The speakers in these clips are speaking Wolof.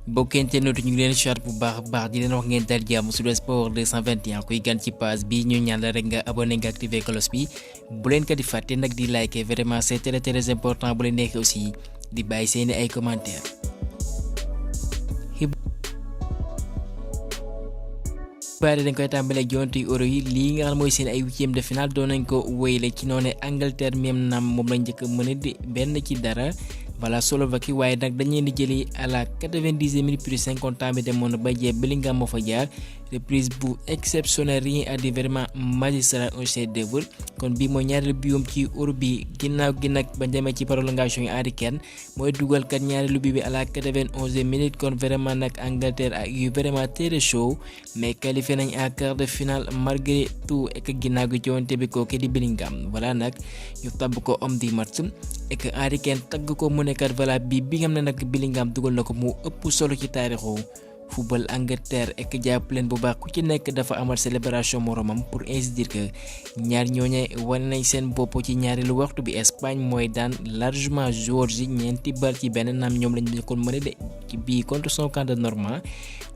bokkente notu ñu ngi leen chat bu baax di leen wax ngeen dal jàmm Sud Sport 221 kuy gan ci page bi ñu ñaan la rek nga abonné nga activer cloche bi bu leen ko di fàtte nag di liker vraiment c'est très important bu leen nekkee aussi di bàyyi seeni ay commentaires. xibaar dañ koy tàmbalee jonte euro yi lii nga xam mooy seen ay huitième de finale doon nañ ko wéyle ci noonu Angleterre même naam moom lañ njëkk mën a di benn ci dara. voilà Slovaquie waaye nag dañ leen di jëli à la 90e minute plus 50 temps bi demoon ba jeex Bellingham moo fa jaar reprise bu exceptionnelle rien à dire vraiment magistral un chef d'œuvre kon bii mooy ñaareelu biom ci Euro bi ginnaaw gi nag ba demee ci prolongation yi Harry Kane mooy dugal kat ñaareelu bi à la 91e minute kon vraiment nag Angleterre a eu vraiment très chaud mais qualifié nañ à quart de finale malgré tout et que ginnaaw gi joonte bi kooku di Bellingham voilà nag ñu tabb ko homme du match et que Harry Kane tagg ko mu nekkat voilà bi nga xam ne nag Bellingham dugal na ko mu ëpp solo ci taarixu football Angleterre et que jàpp leen bu baax ku ci nekk dafa amal célébration moromam pour ainsi dire que ñaar ñooñe wane nañ seen bopp ci ñaareelu waxtu bi Espagne mooy daan largement Géorgie ñeenti bal ci benn naam ñoom lañ ko mën a de ci bii contre son camp de Normand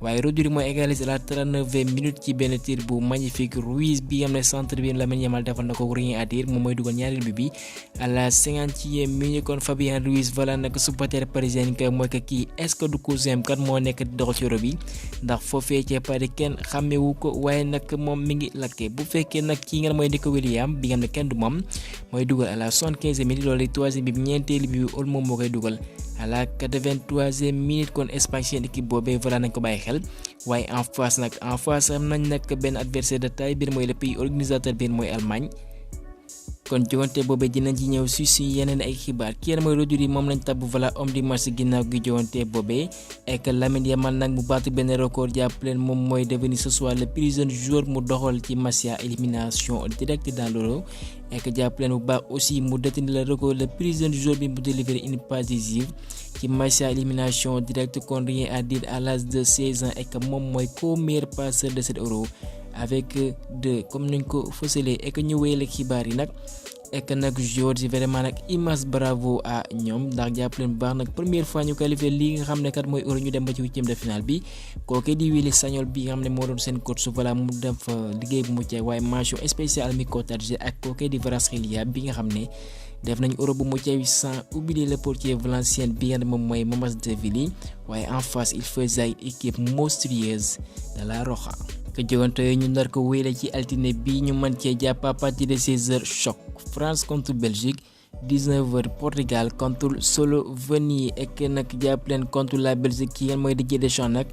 waaye Rodri mooy égalise à la 39e minute ci benn tir bu magnifique Ruiz bi am ne centre bi Lamine Yamal defal na ko rien à dire moom mooy dugal ñaareelu bi à la 50e minute kon Fabien Ruiz voilà nag supporter parisien que mooy que kii est-ce que du cousin kat moo nekk doxal ci Euro bi ndax foofee ci Paris kenn xàmmewu ko waaye nag moom mi ngi lakke bu fekkee nag kii nga mooy Nico Williams bi nga xam ne kenn du moom mooy dugal à la 75e minute loolu troisième bi ñeenteelu bi Olmo moo koy dugal à la 83e minute kon Espagne seen équipe boobee voilà nañ ko bàyyi xel waaye en face am nañ nag benn adversaire de taille biir mooy le pays organisateur biir mooy Allemagne kon jogante boobee dinañ ci ñëw si yeneen ay xibaar kii mooy Rodri moom lañ tabb voilà homme du match ginnaaw gi jogante boobee et que Lamine Yamal nag mu baatu benn record jàpp leen moom mooy devenir ce soir le plus jeune joueur mu doxal ci match à élimination directe dans l'Euro et que jàpp leen bu baax aussi mu détenir le record le plus jeune joueur bi mu délivrer une passe décisive ci match à élimination directe kon rien à dire à l'âge de 16 ans et que moom mooy co-meilleur passeur de cet Euro avec deux comme nañ ko fësalee et que ñu wéyale xibaar yi nag et que nag Géorgie vraiment nag immense bravo à ñoom ndax jàpp leen bu baax nag première fois ñu qualifié lii nga xam ne kat mooy Euro ñu dem ba ci huitième de finale bi kooku di Willy Sagnol bi nga xam ne moo doon seen coach voilà mu def liggéey bu mucc waaye mention spéciale mi Kotarje ak kooku di Kvaratskhelia bi nga xam ne def nañ Euro bu mucc sans oublier le portier valencien bi nga xam ne moom mooy Mamardashvili waaye en face il faisait une équipe monstrueuse de la Roja. que jogante yooyu ñu nar ko wéyle ci altine bi ñu mën cee jàpp à partir de 16h choc France contre Belgique 19h Portugal contre Slovénie et nag jàpp leen contre la Belgique ki ngeen mooy Didier Deschamps nag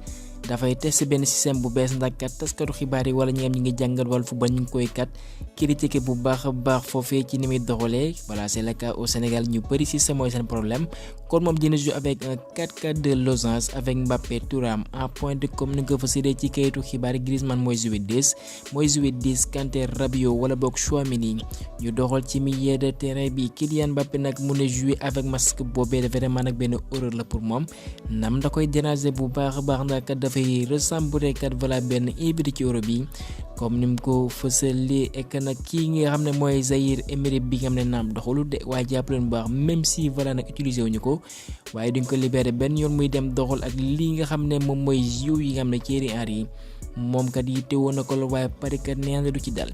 dafay test benn système bu bees ndax kat taskatu xibaar yi wala ñi ngi jàngal wàllu football ñu ngi koy kat critiquer bu baax a baax foofee ci ni muy doxalee voilà c'est le cas au Sénégal ñu bëri système mooy seen problème kon moom dina jouer avec un 4-4-2 losange avec Mbappé Thuram en pointe comme ni nga ko fa séddee ci kayitu xibaar yi Griezmann mooy jouer 10 Kanté Rabiot wala boog Tchouaméni ñu doxal ci milieu de terrain bi Kylian Mbappé nag mun a jouer avec masque boobee vraiment nag benn horreur la pour moom nam da koy déranger bu baax a baax ndax kat dafay ressembler kat voilà benn invité ci Euro bi comme ni mu ko fësalee ek nag kii nga xam ne mooy Zaïre Emery bi nga xam ne naam doxalu de waaye jàpp leen bu baax même si voilà nag utiliser wuñu ko waaye duñ ko libéré benn yoon muy dem doxal ak lii nga xam ne moom mooy jiw yi nga xam ne Thierry Henry moom kat yitte woon na ko la waaye Paris kat nee na du ci dal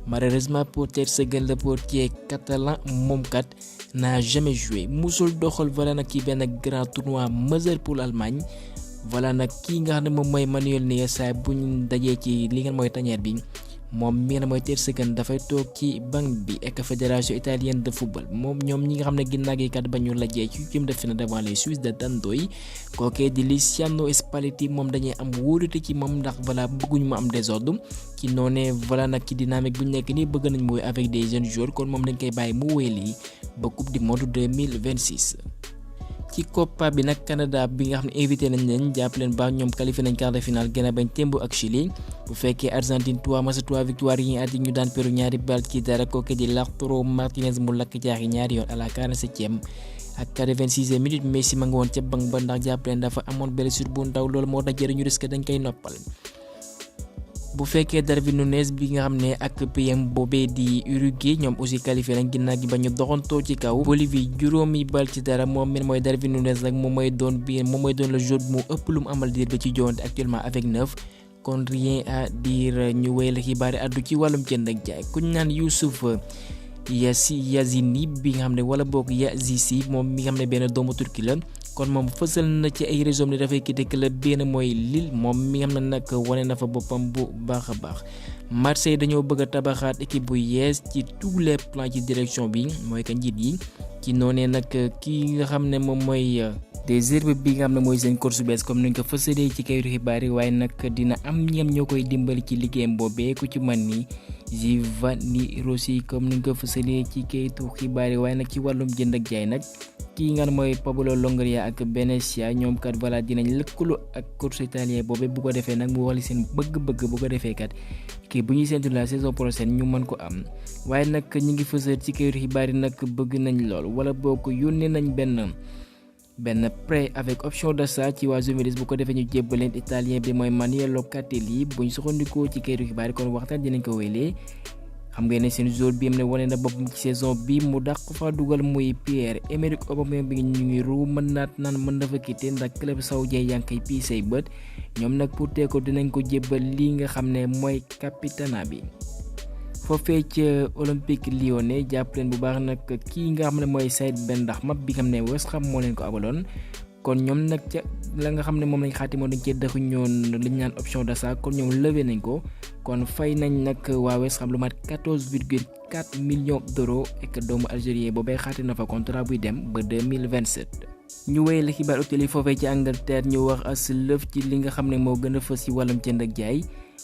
malheureusement pour Ter Stegen le portier catalan moom kat n'a jamais joué musul doxal voilà nag ci benn grand tournoi majeur pour l'Allemagne voilà nag kii nga xam ne moom mooy Manuel Neuer saa bu ñu dajee ci li ngeen mooy tanière bi moom mi nga xam ne mooy Ter Stegen dafay toog ci banc bi ak fédération italienne de football moom ñoom ñi nga xam ne ginnaaw gi kat ba ñu lajjee ci huitième de finale devant les Suisses de Dandoy kookee di Luciano Spalletti moom dañuy am wóorute ci moom ndax voilà bëgguñu mu am désordre ci noonee voilà nag ci dynamique bu ñu nekk nii bëgg nañ mooy avec des jeunes joueurs kon moom dañ koy bàyyi mu wéyali ba coupe du monde 2026. ci Copa bi nag Canada bi nga xam ne invité nañ leen jàpp leen baax ñoom qualifié nañ quart de finale gën a bañ tembo ak Chili bu fekkee Argentine 3 victoire yi ñu ñu daan Pérou ñaari bal ci dara kooku di Lautaro Martinez mu lakk jaaxi ñaari yoon à la 47e ak 86e minute Messi ma nga woon ca banc ba ndax jàpp leen dafa amoon blessure bu ndaw loolu moo tax jëriñu risque dañ koy noppal. bu fekkee Darwin Núñez bi nga xam ne ak PM boobee di Uruguay ñoom aussi qualifié nañ ginnaaw gi ba ñu doxantoo ci kaw Bolivie juróomi bal ci dara moom mi mooy Darwin Núñez nag moom mooy doon le joueur mu ëpp lu mu amal diir ba ci joonte actuellement avec 9 kon rien à dire ñu wéyal xibaar yi addu ci wàllum jënd ak jaay ku ñu naan Youssouf Yazini bi nga xam ne wala boog Yazisi moom mi nga xam ne benn doomu Turki la kon moom fësal na ci ay réseau ne dafay quitté club benn mooy Lille moom mi nga xam ne nag wane na fa boppam bu baax a baax. Marseille dañoo bëgg a tabaxaat équipe bu yees ci tous les plans ci direction bi mooy que njiit yi ci noonee nag kii nga xam ne moom mooy des herbes bi nga xam ne mooy seen course bees comme ni nga ko fësalee ci kayitu xibaar yi waaye nag dina am ñam ñoo koy dimbali ci liggéeyam boobee ku ci man ni Giovanni Rossi comme ni nga ko fësalee ci kayitu xibaar yi waaye nag ci wàllum jënd ak jaay nag kii nga mooy Pablo Longoria ak Venezia ñoom kat voilà dinañ lëkkaloo ak course italien boobee bu ko defee nag mu wax seen bëgg-bëgg bu ko defee kat kii bu ñuy séntu la saison prochaine ñu mën ko am waaye nag ñi ngi fësal ci kayitu xibaar yi nag bëgg nañ lool wala boo ko yónnee nañ benn prêt avec option d'achat ci waa Juventus bu ko defee ñu jébbaleen italien bi mooy Manuel Locatelli buñ soxandikoo ci kayitu xibaar yi kon waxtaan dinañ ko wéylee xam ngeen ne seen joueur bi am ne wane na boppam ci saison bi mu dàq fa dugal muy Pierre-Emerick Aubameyang bi ñu ngi ru mën na fa quitté ndax club saoudien yaa ngi koy pii say bët ñoom nag pour tee ko dinañ ko jébbal lii nga xam ne mooy capitana bi. foofee ca Olympique Lyonnais jàpp leen bu baax nag kii nga xam ne mooy Saïd Benrahma bi nga xam ne West Ham moo leen ko abaloon kon ñoom nag ca la nga xam ne moom lañ xaatimoon dañ cee dëxu ñoon li ñu naan option d'achat kon ñoom levé nañ ko kon fay nañ nag waa West Ham lu mat 14,4 millions d'euros ak doomu algérien boobee xaati na fa contrat buy dem ba 2027. ñu wéy la xibaar utali foofee ci Angleterre ñu wax as lëf ci li nga xam ne moo gën a fës ci wàllum jënd ak jaay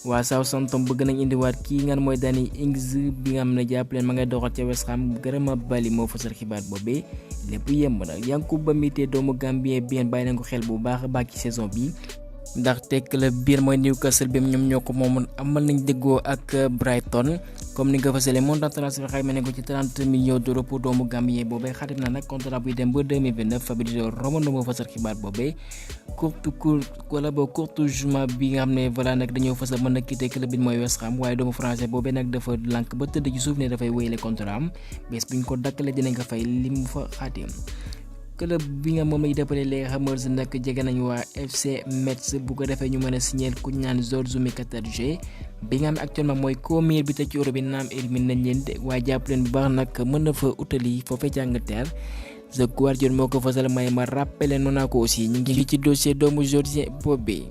waa Southampton bëgg nañ indiwaat kii nga mooy Danny Ings bi nga xam ne jàpp leen ma ngay doxal ca West Ham Gréma Bally moo fësal xibaar boobee lépp yemb na Yankuba Mité doomu Gambien bien bàyyi nañ ko xel bu baax a baax ci saison bi ndaxte club biir mooy Newcastle bi ñoom ñoo ko moomoon amal nañ déggoo ak Brighton comme ni nga ko fësalee montant transfert xayma ne ko ci 30 millions d'euros pour doomu Gambien boobee xatim na nag contrat buy dem ba 2029 Fabrizio Romano moo fësal xibaar boobee courtoisement bi nga xam ne voilà nag dañoo fësal mën na quitter club bi mooy West Ham waaye doomu français boobee nag dafa lànk ba tëdd ci suuf ne dafay wéyale contrat am bés bu ñu ko dakkale dinañ ko fay li mu fa xaatim. club bi nga moom lay dépale les Hammers nag jege nañu waa FC Metz bu ko defee ñu mën a signer ku ñu naan Georges Mkhitaryan bi nga xam ne actuellement mooy coomir bi te ci Europe bi naam éliminé nañ leen waaye jàpp leen bu baax nag mën na fa utali foofee ci Angleterre The Guardian moo ko fasal may ma rappelé Monaco aussi ñu ngi ci dossier doomu Georgien boobee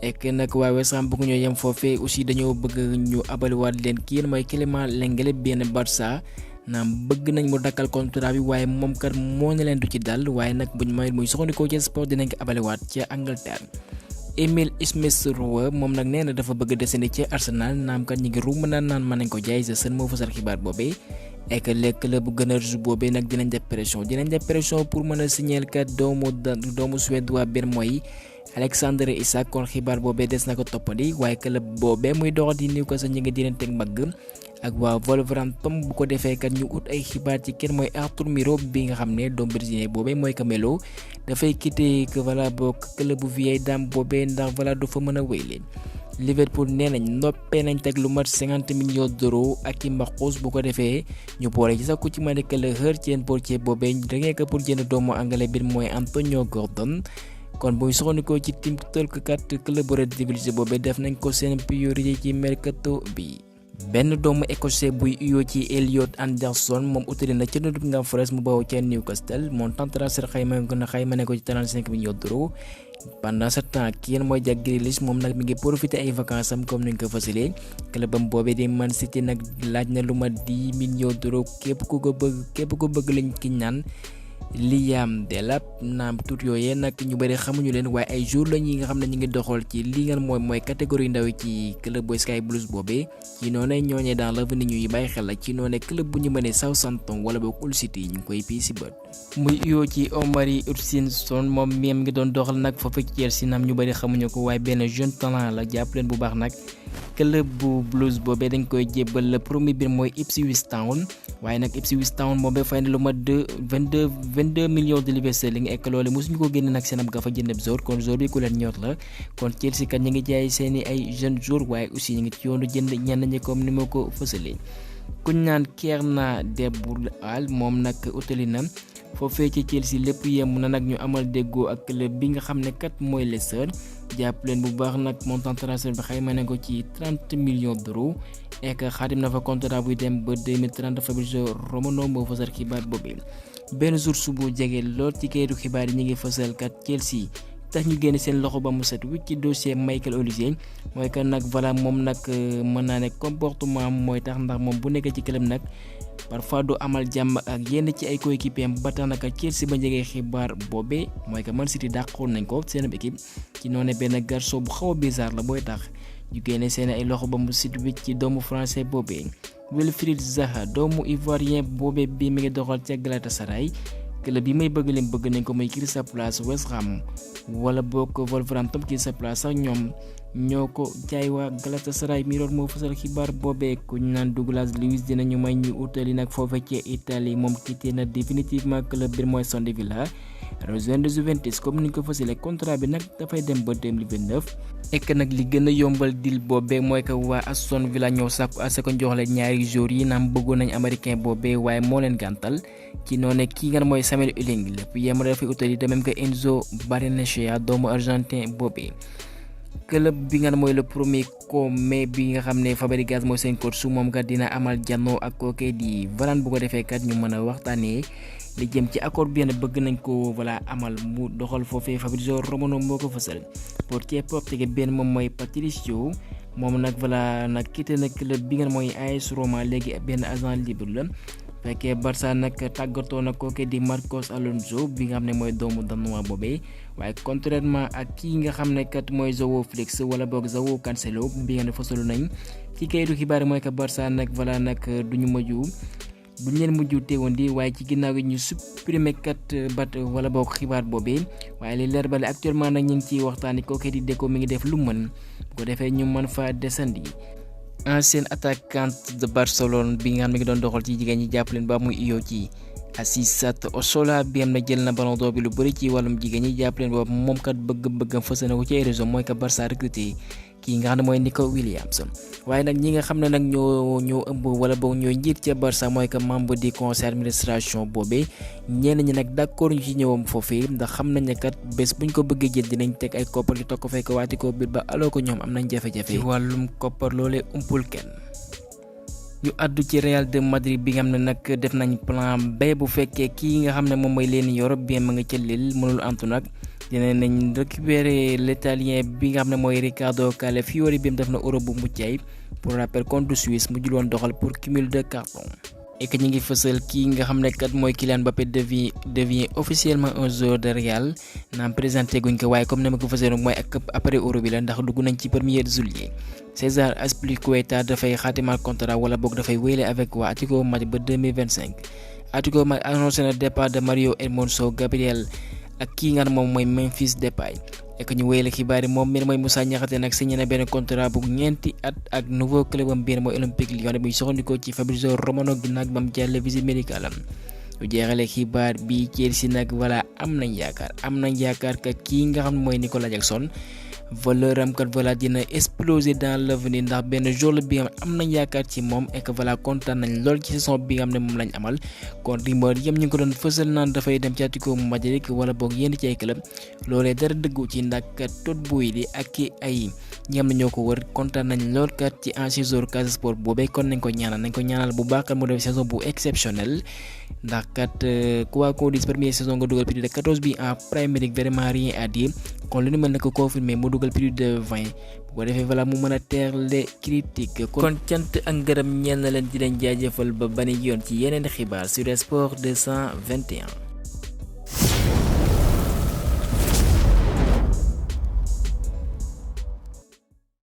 ek nag waa West Ham bëgg ñoo yem foofee aussi dañoo bëgg ñu abaliwaat leen kii mooy Clément Lenglet benn Barça naam bëgg nañ mu dakkal contrat bi waaye moom kat moo ne leen du ci dal waaye nag buñ may muy soxandikoo ci sport dinañ ko abalewaat ca Angleterre. Emile Smith Rowe moom nag nee na dafa bëgg desandi ci Arsenal naam kat ñi ngi ruum naan mën nañ ko jaay sa sën moo fasal xibaar boobee ek lekk la bu gën a ruus boobee nag dinañ def pression pour mën a signer kat doomu suédois bir mooy Alexander Isak kon xibaar boobee des na ko toppandi waaye club boobee muy doxal di Newcastle ñi ngi dinañ teg mbagg ak waa Wolverhampton bu ko defee kat ñu ut ay xibaar ci kenn mooy Arthur Miro bi nga xam ne doomu brésilien boobee mooy Camelo dafay quitter que voilà bokk club bu vieille dame boobee ndax voilà du fa mën a wéyle. Liverpool nee nañ noppee nañ teg lu mat 50 millions d'euros ak i mbaxus bu ko defee ñu boole ci sax ku ci mën a kële xër ci yeen portier boobee dangeen ko pour jënd doomu anglais bi mooy Antonio Gordon kon bu ñu soxandikoo ci team tolkat club bu Red Devils boobee def nañ ko seen priorité ci mercato bi. benn doomu écossais buy uyoo ci Elliot Anderson moom utali na ca Nottingham Forest mu bawoo ca Newcastle montant transfert xayma ne ko ci 35 millions d'euros pendant ce temps ki mooy Jack Grealish moom nag mi ngi profité ay vacances am comme ni ñu ko fasilee clubam boobee di Man City nag laaj na lu ma 10 millions d'euros képp ku ko bëgg lañ ki ñaan Liam Delap naam tur yooyee nag ñu bëri xamuñu leen waaye ay jour lañ yi nga xam ne ñu ngi doxal ci li nga mooy catégorie ndaw ci club boy Sky Blues boobee ci noonu ñooñee dans l'avenir ñuy bàyyi xel la ci noonu club bu ñu mënee Southampton wala boog Hull City ñu koy pii si bët. muy uyoo ci Omari Hutchinson moom mi ngi doon doxal nag foofu ci Chelsea naam ñu bëri xamuñu ko waaye benn jeune talent la jàpp leen bu baax nag. club bu Blues boobee dañ koy jébbal le premier bi mooy Ipswich Town waaye nag Ipswich Town boobee fay na lu ma 22 22 millions de livres sterling ek loole mosuñu ko génne nag seen ab gafa jëndeb jour kon jour bi ku leen ñor la kon Chelsea kat ñi ngi jaay seeni ay jeunes joueurs waaye aussi ñi ngi ci yoonu jënd ñenn ñi comme ni ma ko fësalee kuñ naan Kierna De Bruyne moom nag utali na foofee ci Chelsea lépp yem na nag ñu amal déggoo ak club bi nga xam ne kat mooy Leicester jàpp leen bu baax nag montant transfert bi xayma nañ ko ci 30 millions d'euros et que xaatim na fa contrat buy dem ba 2030 Fabrizio Romano moo fësal xibaar boobu benn source bu jege lool ci kayitu xibaar yi ñu ngi fësal kat Chelsea tax ñu génn seen loxo ba mu set wi ci dossier Michael Olise mooy que nag voilà moom nag mën naa ne comportement mooy tax ndax moom bu nekkee ci club nag parfois du amal jàmm ak yenn ci ay coéquipiers ba tax naka Chelsea ba njegee xibaar boobee mooy que Man City dàqoon nañ ko seen équipe ci noonu benn garçon bu xaw a bizarre la booy tax ñu génne seen ay loxo ba mu set wi ci doomu français boobee Wilfried Zaha doomu ivoirien boobee bi mi ngi doxal ca Galatasaray club bi may bëgg leen bëgg nañ ko muy Crystal Palace West Ham wala bokk Wolverhampton Crystal Palace sax ñoom ñoo ko jaay waa Galatasaray Mirror moo fësal xibaar boobee ku ñu naan Douglas Luiz dinañu may ñu utali nag foofa ci Italie moom quitté na définitivement club bi mooy Aston Villa rejoindre Juventus comme ni ñu ko fësalee contrat bi nag dafay dem ba 2029 ek nag li gën a yombal deal boobee mooy que waa Aston Villa ñoo sàkku à ce que jox leen ñaari joueurs yi naam bëggoon nañ américain boobee waaye moo leen gàntal ci noonu kii nga mooy Samuel Hüling lépp yem dafay utali de même que Enzo Barrenechea doomu argentin boobee club bi nga mooy le premier mai bi nga xam ne Fabregas mooy seen coach su moom kat dina amal jànnoo ak kookee di Varane bu ko defee kat ñu mën a waxtaanee li jëm ci accord bi bëgg nañ ko voilà amal mu doxal foofee Fabrizio Romano moo ko fësal portier portugais benn moom mooy Patricio moom nag voilà nag quitté na club bi nga mooy AS Roma léegi benn agent libre la fekkee Barça nag tàggatoo na kooke di Marcos Alonso bi nga xam ne mooy doomu danois boobee waaye contrairement ak kii nga xam ne kat mooy Joao Félix wala boog Joao Cancelo bi nga ne fasalu nañ ci kayitu xibaar mooy que Barça nag voilà nag duñu leen mujj teewandi waaye ci ginnaaw gi ñu supprimer kat bat wala boog xibaar boobee waaye li leer bale actuellement nag ñu ngi ciy waxtaani kooke di Deco mi ngi def lu mën bu ko defee ñu mën fa desandi. Ancienne attaquante de Barcelone bi nga xam ne ngi doon doxal ci jigéen ñi jàpp leen ba muy iyoo ci Asisat Oshola bi am na jël na ballon d'or bi lu bëri ci wàllum jigéen ñi jàpp leen boobu moom kat bëgg-bëggam fës na ko ci ay raison mooy que Barça recruté kii nga xam ne mooy Nico Williams waaye nag ñi nga xam ne nag ñoo ëmb wala boog ñoo njiit ca Barça mooy que membre du conseil d'administration boobee ñenn ñi nag d'accord ñu ci ñëwam foofee ndax xam nañ ne kat bés buñ ko bëggee jël dinañ teg ay koppar yu toog ko fekk waati ko biir ba aloo ko ñoom am nañ jafe-jafe ci wàllum koppar loolee umpul kenn. ñu àddu ci Real de Madrid bi nga xam ne nag def nañ plan B bu fekkee kii nga xam ne moom mooy leen Europe bien ma nga ca Lille mënul antu nag dinañ récupérer l'italien bi nga xam ne mooy Riccardo Calafiori bi mu def na Europe bu mucc ayib pour rappel contre Suisse mu jul woon doxal pour cumul de carton et que ñu ngi fësal kii nga xam ne kat mooy Kylian Mbappé devient officiellement un joueur de Real naam présenté guñ ko waaye comme ne ma ko fësal mooy ak après Euro bi la ndax dugg nañ ci 1er juillet César Azpilicueta dafay xaatimal contrat wala boog dafay wéyle avec waa Atlético Madrid ba 2025 Atlético Madrid annoncé na départ de Mario Hermoso Gabriel ak kii nga moom mooy Memphis Depay et que ñu wéyle xibaar yi moom mi mooy Moussa Niakhaté nag signé na benn contrat bu ñeenti at ak nouveau club am biir mooy Olympique Lyon bu ñu soxandikoo ci Fabrizio Romano ginnaaw ba mu jàllee visite médicale am lu jeexalee xibaar bi Chelsea nag voilà am nañ yaakaar que kii nga xam ne mooy Nicolas Jackson valeur am kat voilà dina exploser dans l'avenir ndax benn jour bi nga am nañ yaakaar ci moom et que voilà kontaan nañ lool ci saison bi nga xam ne moom lañ amal kon rumeur yëpp ñu ngi ko doon fësal naan dafay dem ci Atlético Madrid wala boog yenn ci ay club loolee dara dëggu ci ndax kat tot buy di ak ay ñi xam ne ñoo ko wër kontaan nañ lool kat ci ancien joueur Casa Sport boobee kon nañ ko ñaanal bu baax kat mu def saison bu exceptionnel ndax kat quoi qu'on dise première saison nga dugal plus de 14 bi en Premier League vraiment rien à dire kon lu ñu mën na ko confirmer mu dugal plus de 20 bu ko defee voilà mu mën a teer les critiques kon cant ak ngërëm ñeen na leen di leen jaajëfal ba bani yoon ci yeneen xibaar sur Sport 221